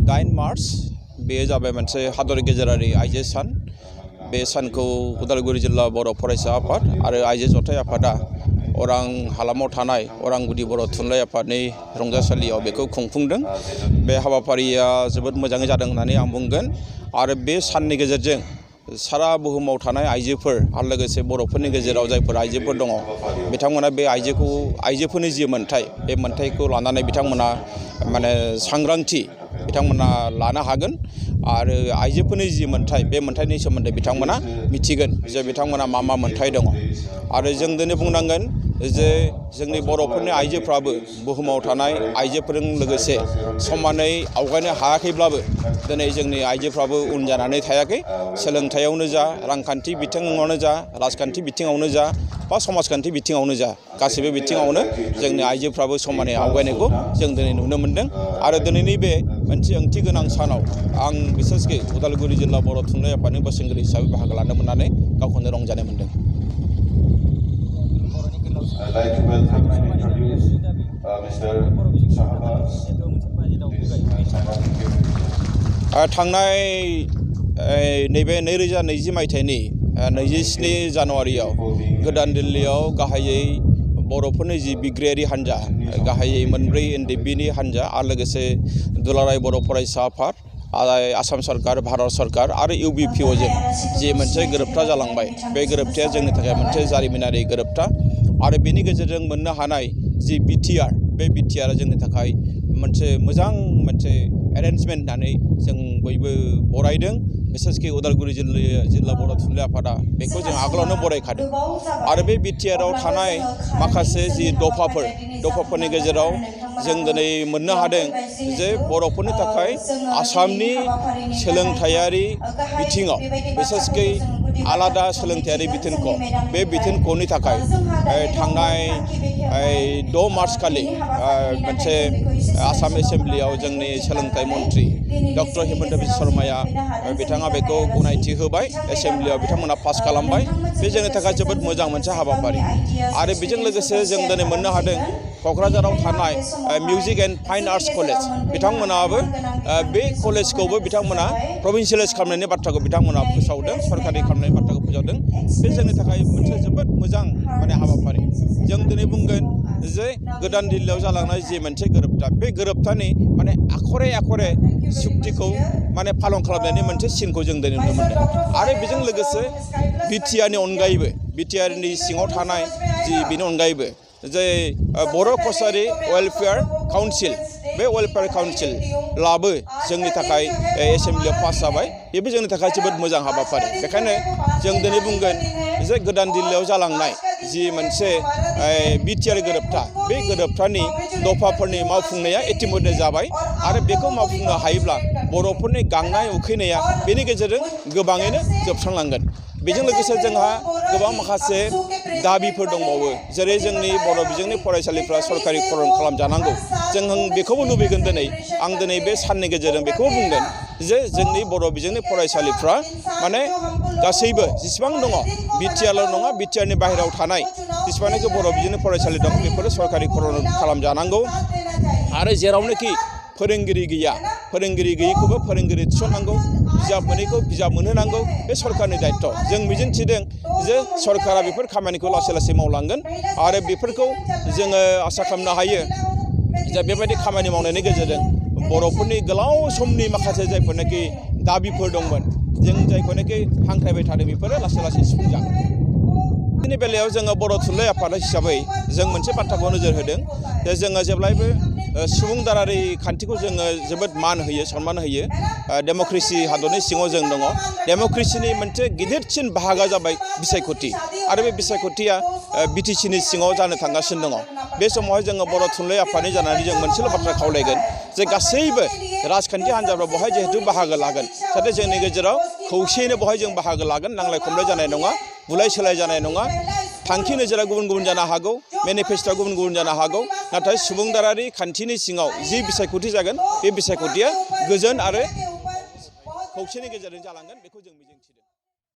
9 March बे जाबाय मोनसे हादर गेजेरारि आइजो सान। बे सानखौ उदालगुरि जिल्ला बर' फरायसा आफाद आरो आइजो जथाय आफादा अरां हालामाव थानाय अरां गुदि बर' थुनलाइ आफादनि रंजासालियाव बेखौ खुंफुंदों। बे हाबाफारिया जोबोद मोजाङै जादों होननानै आं बुंगोन आरो बे साननि गेजेरजों सारा बुहुमाव थानाय आइजोफोर आरो लोगोसे बर'फोरनि गेजेराव जायफोर आइजोफोर दङ बिथांमोना बे आइजोफोरनि जि मोन्थाय बे मोन्थायखौ लानानै बिथांमोना माने सांग्रांथि बिथांमोना लानो हागोन आरो आइजोफोरनि जि मोन्थाय बे मोन्थायनि सोमोन्दै बिथांमोना मिथिगोन जे बिथांमोना मा मोन्थाय दङ आरो जों दिनै बुंनांगोन जे जोंनि बर'फोरनि आइजोफ्राबो बुहुमाव थानाय आइजोफोरजों लोगोसे समानै आवगायनो हायाखैब्लाबो दिनै जोंनि आइजोफ्राबो उन जानानै थायाखै। सोलोंथायावनो जा रांखान्थि बिथिङावनो जा राजखान्थि बिथिङावनो जा बा समाजखान्थि बिथिङावनो जा गासैबो बिथिङावनो जोंनि आइजोफ्राबो समानै आवगायनायखौ जों दिनै नुनो मोन्दों आरो दिनैनि बे मोनसे ओंथि गोनां सानाव आं बिसेसकै उदालगुरि जिल्ला बर' थुनलाइ आफादनि बोसोनगिरि हिसाबै बाहागो लानो मोननानै गावखौनो रंजानाय मोन्दों। I'd like to welcome and introduce Mr. Shahbaz. थांनाय नैबे 2020 मायथाइनि 27 जानुवारियाव गोदान दिल्लीयाव गाहायै बर'फोरनि जि बिग्रायारि हान्जा गाहायै मोनब्रै NDBनि हान्जा आरो लोगोसे दुलाराय बर' फरायसा आफाद आसाम सरकार भारत सरकार आरो UBPOजों जि मोनसे गोरोबथा जालांबाय बे गोरोबथाया जोंनि थाखाय मोनसे जारिमिनारि गोरोबथा आरो बेनि गेजेरजों मोननो हानाय जि BTR बे BTRआ जोंनि थाखाय मोनसे मोजां मोनसे एरेन्जमेन्ट होननानै जों बयबो बरायदों। बिसेसकै उदालगुरि जिल्ला बर' थुनलाइ आफादा बेखौ जों आगोलावनो बरायखादों आरो बे BTRआव थानाय माखासे जि दफाफोरनि गेजेराव जों दिनै मोननो हादों जे बर'फोरनि थाखाय आसामनि सोलोंथायारि बिथिङाव बिसेसकै आलादा सोलोंथायारि बिथोनख' बे बिथोनख'नि थाखाय थांनाय 6 मार्च खालि मोनसे आसाम एसेम्ब्लियाव जोंनि सोलोंथाइ मन्त्रि डक्टर हिमन्त बिश्व शर्माया बिथाङा बेखौ गनायथि होबाय एसेम्ब्लियाव बिथांमोना पास खालामबाय। बे जोंनि थाखाय जोबोद मोजां मोनसे हाबाफारि आरो बेजों लोगोसे जों दिनै मोननो हादों क'क्राझाराव थानाय music and fine arts college बिथांमोनाबो बे कलेजखौबो बिथांमोना प्रभिन्सियेलाइज खालामनायनि बाथ्राखौ बिथांमोना फोसावदों सरकारि खालामनायनि बाथ्राखौ फोसावदों। बे जोंनि थाखाय मोनसे जोबोद मोजां माने हाबाफारि। जों दिनै बुंगोन जे गोदान दिल्लीयाव जालांनाय जि मोनसे गोरोबथा बे गोरोबथानि माने आखरे सुक्तिखौ माने पालन खालामनायनि मोनसे सिनखौ जों दिनै नुनो मोन्दों आरो बेजों लोगोसे BTRनि अनगायैबो BTRनि सिङाव थानाय जि बेनि अनगायैबो जे बर' कसारि वेलफेयार काउन्सिल बे वेलफेयार काउन्सिलाबो जोंनि थाखाय एसेम्ब्लियाव पास जाबाय। बेबो जोंनि थाखाय जोबोद मोजां हाबाफारि। बेखायनो जों दिनै बुंगोन जे गोदान दिल्लीयाव जालांनाय जि मोनसे BTR गोरोबथा बे गोरोबथानि दफाफोरनि मावफुंनाया इतिमध्य जाबाय आरो बेखौ मावफुंनो हायोब्ला बर'फोरनि गांनाय उखैनाया बेनि गेजेरजों गोबाङैनो जोबस्रांलांगोन। बेजों लोगोसे जोंहा गोबां माखासे दाबिफोर दंबावो जेरै जोंनि बर' बिजोंनि फरायसालिफ्रा सरकारिकरन खालामजानांगौ। जों बेखौबो लुबैगोन आं दिनै बे साननि गेजेरजों बेखौबो बुंगोन जे जोंनि बर' बिजोंनि फरायसालिफ्रा माने गासैबो जेसेबां दङ BTRल' नङा BTRनि बाहेरायाव थानाय जेसेबांनाखि बर' बिजोंनि फरायसालि दं बेफोरो सरकारिकरन खालामजानांगौ आरो जेरावनोखि फोरोंगिरि गैयैखौबो फोरोंगिरि थिसननांगौ बिजाब मोनैखौ बिजाब मोनहोनांगौ बे सरकारनि दायित्व। जों मिजिंथिदों जे सरकारा बेफोर खामानिखौ लासै मावलांगोन आरो बेफोरखौ जोङो आसा खालामनो हायो जे बेबायदि खामानि मावनायनि गेजेरजों बर'फोरनि गोलाव समनि माखासे जायफोरनाखि दाबिफोर दंमोन जों जायखौनाखि हांख्रायबाय थादों बेफोरो लासै सुफुंजागोन। बेनि बेलायाव जोङो बर' थुनलाइ आफाद हिसाबै जों मोनसे बाथ्राखौ नोजोर होदों जे जोङो जेब्लायबो सुबुंदारारि खान्थिखौ जोङो जोबोद मान होयो सनमान होयो। डेम'क्रेसि हादरनि सिङाव जों दङ। डेम'क्रेसिनि मोनसे गिदिरसिन बाहागोआ जाबाय बिसायख'थि आरो बे बिसायख'थिया BTCनि सिङाव जानो थांगासिनो दङ। बे समावहाय जोङो बर' थुनलाइ आफादनि जानानै जों मोनसेल' बाथ्रा खावलायगोन जे गासैबो राजखान्थि हान्जाफ्रा बेवहाय जिहेतु बाहागो लागोन जाहाथे जोंनि गेजेराव खौसेयैनो बेवहाय जों बाहागो लागोन। नांलाय खमलाय जानाय नङा बुलाय सोलाय जानाय नङा। थांखि नोजोरा गुबुन जानो हागौ मेनिफेस्ट'आ गुबुन जानो हागौ नाथाय सुबुंदारारि खान्थिनि सिङाव जि बिसायख'थि जागोन बे बिसायख'थिया गोजोन आरो खौसेनि गेजेरजों जालांगोन बेखौ जों मिजिंथिदों।